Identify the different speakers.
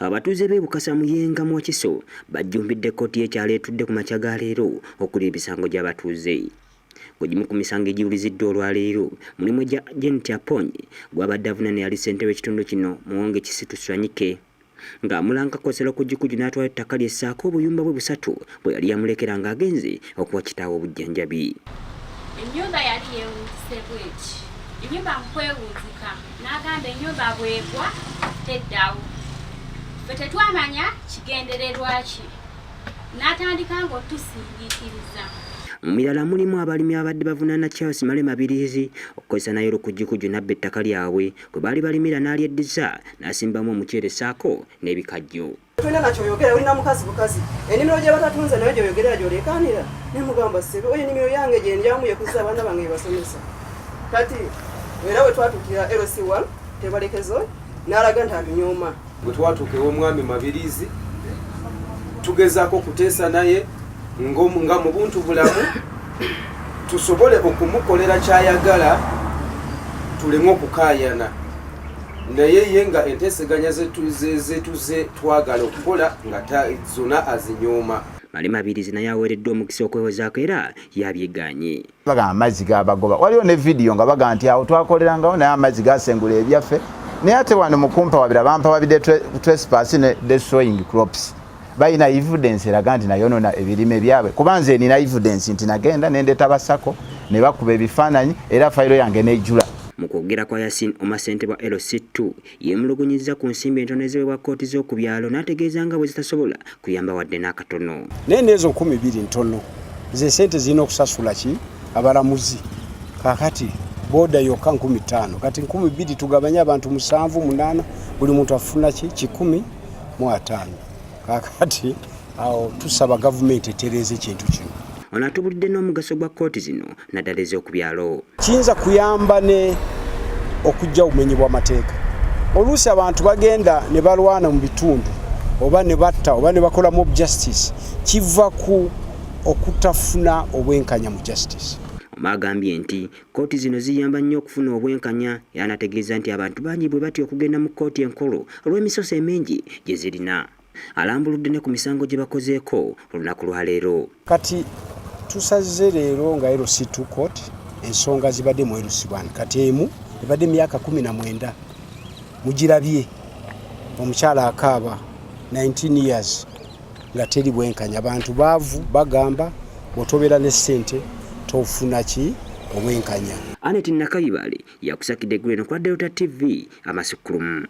Speaker 1: Abatuuze b'e Bukasa Muyenga mu Wakiso bajjumbidde kkooti y'ekyalo etudde ku makya ga leero okuli emisango gy'abatuuze. Ku gimu ku misango egiwuliziddwa olwaleero mulimu egya Janet Aponye gw'abadde avunaana eyali ssentebe w'ekitundu kino Muwonge Kisitu Swanyike ng'amulanga kukozesa lukujjukujju n'atwala ettaka lye ssaako obuyumba bwe busatu bwe yali yamulekera ng'agenze okuwa kitaawe obujjanjabi.
Speaker 2: Ennyumba yali yeewunzise bweti, ennyumba mu kwewunzika n'agamba ennyumba bw'egwa teddawo. Ffe tetwamanya kigendererwa ki, n'atandika ng'otusindiikiriza.
Speaker 1: Mu mirala mulimu abalimi ababadde bavunaana Charles Male Mabiriizi okukozesa naye olukujjukujju n'abba ettaka lyabwe kwe baali balimira n'alyeddiza n'asimbamu omuceere ssaako n'ebikajjo.
Speaker 3: Tolina na kyoyogera, olina mukazi bukazi. Ennimiro gye batatunze nayo gyoyogerera gyoleekaanira. Ne mugamba ssebo, oyo ennimiro yange gye ndyamu yekuza abaana bange ebasomesa. Kati era bwe twatuukira LC1 Tebalekezo n'alaga nti atunyooma.
Speaker 4: Bwe twatuuka ew'omwami Mabiriizi tugezaako okuteesa naye nga mu buntu bulamu tusobole okumukolera kyayagala tuleme okukaayana naye ye nga enteeseganya zetuze twagala okukola nga zona azinyooma.
Speaker 1: Male Mabirizi naye aweereddwa omukisa okwewozaako era yabyegaanye.
Speaker 5: Bagamba amazzi gabagoba. Waliwo ne vidiyo nga bagamba nti awo twakolerangawo naye amazzi gasengula ebyaffe. Naye ate wano mu kumpawabira bampawabidde trespass ne destroying crops. Balina evidence eraga nti nayonona ebirime byabwe kuba nze nina evidence nti nagenda nendeta basako ne bakuba ebifaananyi era fayiro yange nejjula.
Speaker 1: Mu kwogera kwa Yasin Omar ssentebe wa LC2 yeemulugunyizza ku nsimbi entono eziweebwa kkooti z'oku byalo n'ategeeza nga bwe zitasobola kuyamba wadde n'akatono.
Speaker 6: Naye n'ezo 2000 ntono, ze sente zirina okusasula ki abalamuzi. Kaakati booda yokka 5000, kati 2000 tugabanye abantu 7 8, buli muntu afuna ki 150. Kaakati awo tusaba gavumenti etereeze ekintu kino.
Speaker 1: Ono atubulidde n'omugaso gwa kkooti zino naddala ez'oku byalo.
Speaker 6: Kiyinza kuyamba ne okuggya obumenyi bw'amateeka. Oluusi abantu bagenda ne balwana mu bitundu oba ne batta oba ne bakola mob justice, kiva ku okutafuna obwenkanya mu justice.
Speaker 1: Omar agambye nti kkooti zino ziyamba nnyo okufuna obwenkanya era n'ategeeza nti abantu bangi bwe batya okugenda mu kkooti enkulu olw'emisoso emingi gye zirina. Alambuludde ne ku misango gye bakozeeko olunaku lwa leero.
Speaker 6: Kati tusaze leero nga LC2 court ensonga zibadde mu LC1, kati emu ebadde emyaka 19 mugirabye omukyala akaaba 19 years nga teri bwenkanya, abantu baavu bagamba bw'otobeera ne ssente tofuna ki obwenkanya.
Speaker 1: Annet Nakayibale yakusakidde eggulu eno ku lwa Delta TV amasukkulumu.